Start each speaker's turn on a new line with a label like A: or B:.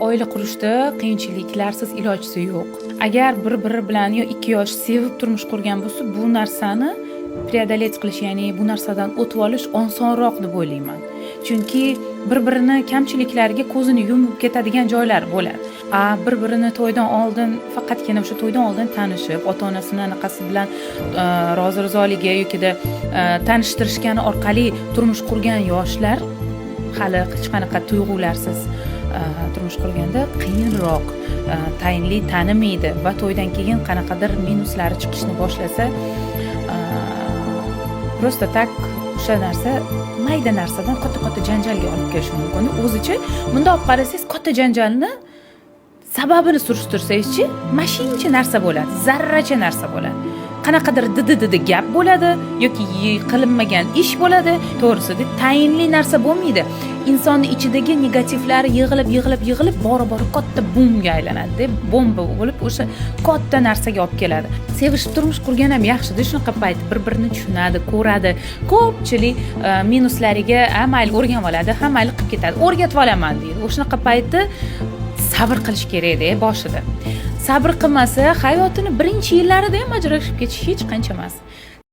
A: Oila qurishda qiyinchiliklarsiz ilojisi yo'q. Agar bir biri bilan yo ikki yosh sevib turmush qurgan bo'lsa, bu narsani преодолеть qilish, ya'ni bu narsadan o'tib olish osonroq deb o'ylayman, chunki bir birini kamchiliklariga ko'zini yumib ketadigan joylar bo'ladi. A bir birini to'ydan oldin, faqatgina o'sha to'ydan oldin tanishib, ota onasini anaqasi bilan, rozi rizoligi yokida tanishtirishgani orqali turmush qurgan yoshlar hali hech qanaqa tuyg'ularsiz turmush qurganda qiyinroq, tayinli tanimaydi va to'ydan keyin qanaqadir minuslari chiqishni boshlasa, просто так o'sha narsa mayda narsadan katta katta janjalga olib kelishi mumkin. O'zicha bundoq olib qarasangiz, katta janjalni sababini surishtirsangizchi, mashincha narsa bo'ladi, zarracha narsa bo'ladi, qanaqadir didi didi gap bo'ladi yoki qilinmagan ish bo'ladi. To'g'risida, tayinli narsa bo'lmaydi. Insonni ichidagi negativlari yig'ilib, yig'ilib, yig'ilib, bora bora katta bumga aylanadida, bomba bo'lib o'sha katta narsaga olib keladi. Sevishib turmush qurgan ham yaxshida. Shunaqa payt bir birini tushunadi, ko'radi. Ko'pchilik minuslariga "A, mayli, o'rganib oladi, ha, mayli, qilib ketadi, o'rgatib olaman" deydi. O'shanaqa payti sabr qilish kerakda. Boshida sabr qilmasa, hayotini birinchi yillarida ham ajrashib ketish hech qancha emas.